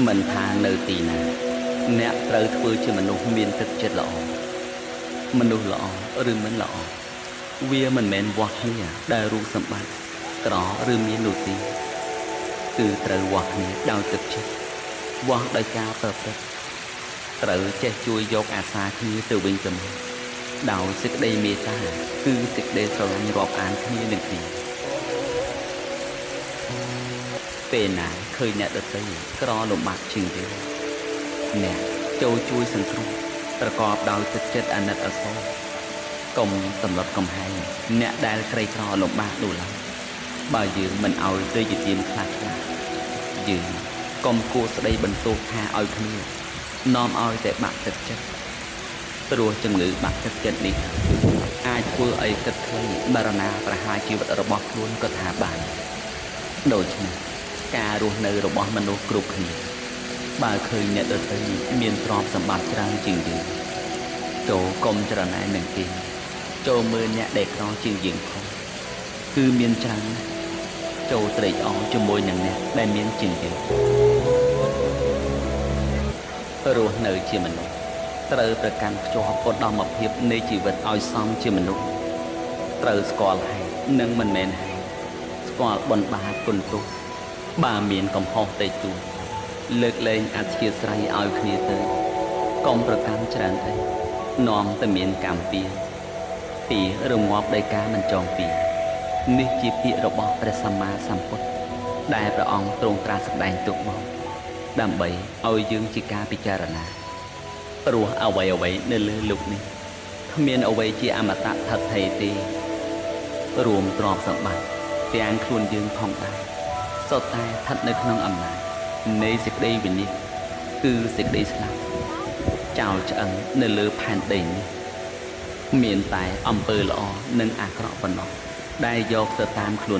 មិនថានៅទីណាអ្នកត្រូវធ្វើជាមនុស្សមានទឹកចិត្តល្អមនុស្សល្អឬមិនល្អវាមិនមែនវាស់គ្នាដែលរូបសម្បត្តិក្រឬមាននោះទេគឺត្រូវវាស់គ្នាដោយទឹកចិត្តវាស់ដោយការប្រព្រឹត្តត្រូវចេះជួយយកអាសាគ្នាទៅវិញទៅមកដោយសេចក្តីមេត្តាគឺសេចក្តីស្រឡាញ់រាប់អានគ្នានឹងគ្នាពេលណាឃើញអ្នកដទៃក្រលំបាកជាងយើងអ្នកចូលជួយសង្គ្រោះប្រកបដោយទឹកចិត្តអាណិតអាសូរកុំសម្លុតកំហែងអ្នកដែលក្រីក្រលំបាកនោះឡើយបើយើងមិនឲ្យទៅជាទានខ្លះខ្លះយើងកុំគួរស្ដីបន្ទោសថាឲ្យគ្នានាំឲ្យតែបាក់ទឹកចិត្តព្រោះជំងឺបាក់ទឹកចិត្តនេះអាចធ្វើឲ្យគិតខ្លីមរណាប្រហារជីវិតរបស់ខ្លួនក៏ថាបានដូច្នេះការរស់នៅរបស់មនុស្សគ្រប់គ្នាបើឃើញអ្នកដទៃមានទ្រព្យសម្បត្តិច្រើនជាងយើងចូលកុំច្រណែននឹងគេចូលមើលអ្នកដែលក្រជាងយើងផងគឺមានច្រើនណាស់ចូលត្រេកអរជាមួយនឹងអ្នកដែលមានជាងយើងរស់នៅជាមនុស្សត្រូវប្រកាន់ខ្ជាប់ឧត្តមភាពនៃជីវិតឲ្យសមជាមនុស្សត្រូវស្គាល់ហេតុនិងមិនមែនហេតុស្គាល់បុណ្យបាបគុណទោសបើមានកំហុសតិចតួចលើកលែងអធ្យាស្រ័យឲ្យគ្នាទៅកុំប្រកាន់ច្រើនអីនាំតែមានកម្មពៀពីរងាប់ដោយការមិនចងពៀនេះជាពាក្យរបស់ព្រះសម្មាសម្ពុទ្ធដែលព្រះអង្គទ្រង់ត្រាស់សម្ដែងទុកមកដើម្បីឲ្យយើងជាការពិចារណាព្រោះអ្វីៗនៅលើលោកនេះគ្មានអ្វីជាអមតៈថិតថេរទេរួមទ្រព្យសម្បត្តិទាំងខ្លួនយើងផងដែរសុទ្ធតែស្ថិតនៅក្នុងអំណាចនៃសេចក្តីវិនិច្ឆ័យគឺសេចក្តីស្លាប់ចោលឆ្អឹងនៅលើផែនដីនេះមានតែអំពើល្អនិងអាក្រក់ប៉ុណ្ណោះដែលយកទៅតាមខ្លួន